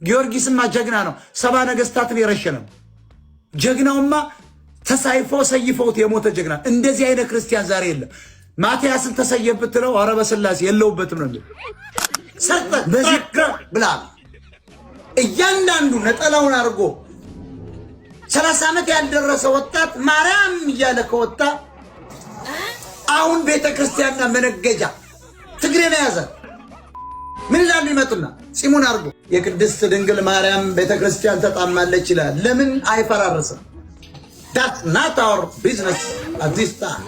ጊዮርጊስማ ጀግና ነው። ሰባ ነገስታትን የረሸነ ነው። ጀግናውማ ተሳይፎ ሰይፈውት የሞተ ጀግና። እንደዚህ አይነት ክርስቲያን ዛሬ የለም። ማቲያስን ተሰየፍ ብትለው ኧረ በስላሴ የለውበትም ነው የሚለው። ሰርጠ በዚህ ብላ እያንዳንዱ ነጠላውን አድርጎ 30 ዓመት ያልደረሰ ወጣት ማርያም እያለ ከወጣ አሁን ቤተ ክርስቲያንና መነገጃ ትግሬ ነው የያዘ። ምን ይላሉ? ይመጡና ፂሙን አድርጎ የቅድስት ድንግል ማርያም ቤተ ክርስቲያን ተጣማለች ይላል። ለምን አይፈራረስም? That's not our business at this time።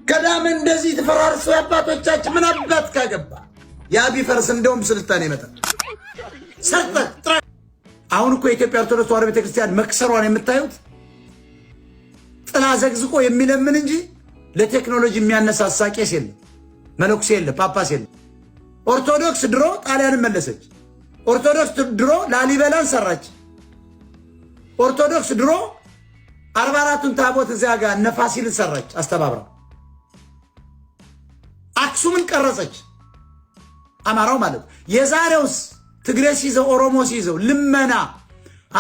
ገዳም እንደዚህ ተፈራርሶ አባቶቻችን ምን አባት ካገባ ያ ቢፈርስ እንደውም ስልጣኔ ይመጣል። ሰርጠ አሁን እኮ የኢትዮጵያ ኦርቶዶክስ ተዋሕዶ ቤተክርስቲያን መክሰሯን የምታዩት ጥላ ዘቅዝቆ የሚለምን እንጂ ለቴክኖሎጂ የሚያነሳሳ ቄስ የለም፣ መነኩሴ የለም፣ ጳጳስ የለም። ኦርቶዶክስ ድሮ ጣሊያንን መለሰች። ኦርቶዶክስ ድሮ ላሊበላን ሰራች። ኦርቶዶክስ ድሮ 44ቱን ታቦት እዚያ ጋር እነ ፋሲልን ሰራች አስተባብራ፣ አክሱምን ቀረጸች። አማራው ማለት የዛሬውስ ትግሬ ሲይዘው ኦሮሞ ሲይዘው ልመና።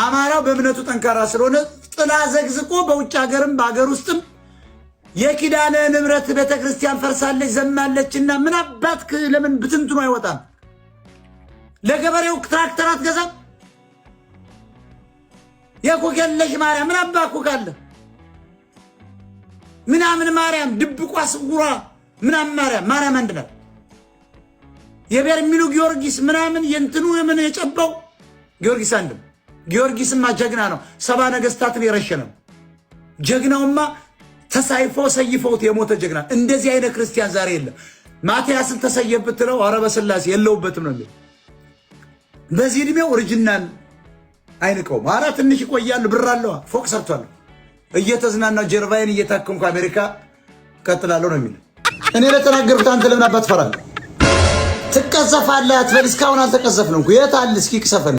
አማራው በእምነቱ ጠንካራ ስለሆነ ጥላ ዘቅዝቆ በውጭ ሀገርም በሀገር ውስጥም የኪዳነ ምሕረት ቤተክርስቲያን ፈርሳለች ዘማለችና ምን አባት ለምን ብትንትኑ አይወጣም? ለገበሬው ትራክተር አትገዛም? የኮክ የለሽ ማርያም ምን አባ ኮክ አለ ምናምን ማርያም ድብቋ ስውሯ ምናምን ማርያም ማርያም አንድ ናት። የበርሜሉ ጊዮርጊስ ምናምን የእንትኑ የምን የጨባው ጊዮርጊስ አንድም። ጊዮርጊስማ ጀግና ነው። ሰባ ነገስታትን የረሸነ ነው። ጀግናውማ ተሳይፎ ሰይፈውት የሞተ ጀግና። እንደዚህ አይነት ክርስቲያን ዛሬ የለም። ማቲያስን ተሰየፍ ብትለው ኧረ በስላሴ የለውበትም ነው የሚለው። በዚህ እድሜው እርጅናን አይንቀውም። ኧረ ትንሽ ይቆያሉ፣ ብር አለዋ፣ ፎቅ ሰርቷል። እየተዝናና ጀርባዬን እየታከምኩ አሜሪካ እቀጥላለሁ ነው የሚለው። እኔ ለተናገርኩት አንተ ለምን አባት ትፈራለህ? ትቀዘፋለህ አትበል። እስካሁን አልተቀዘፍንም እኮ። የት አለ? እስኪ ቅሰፈን።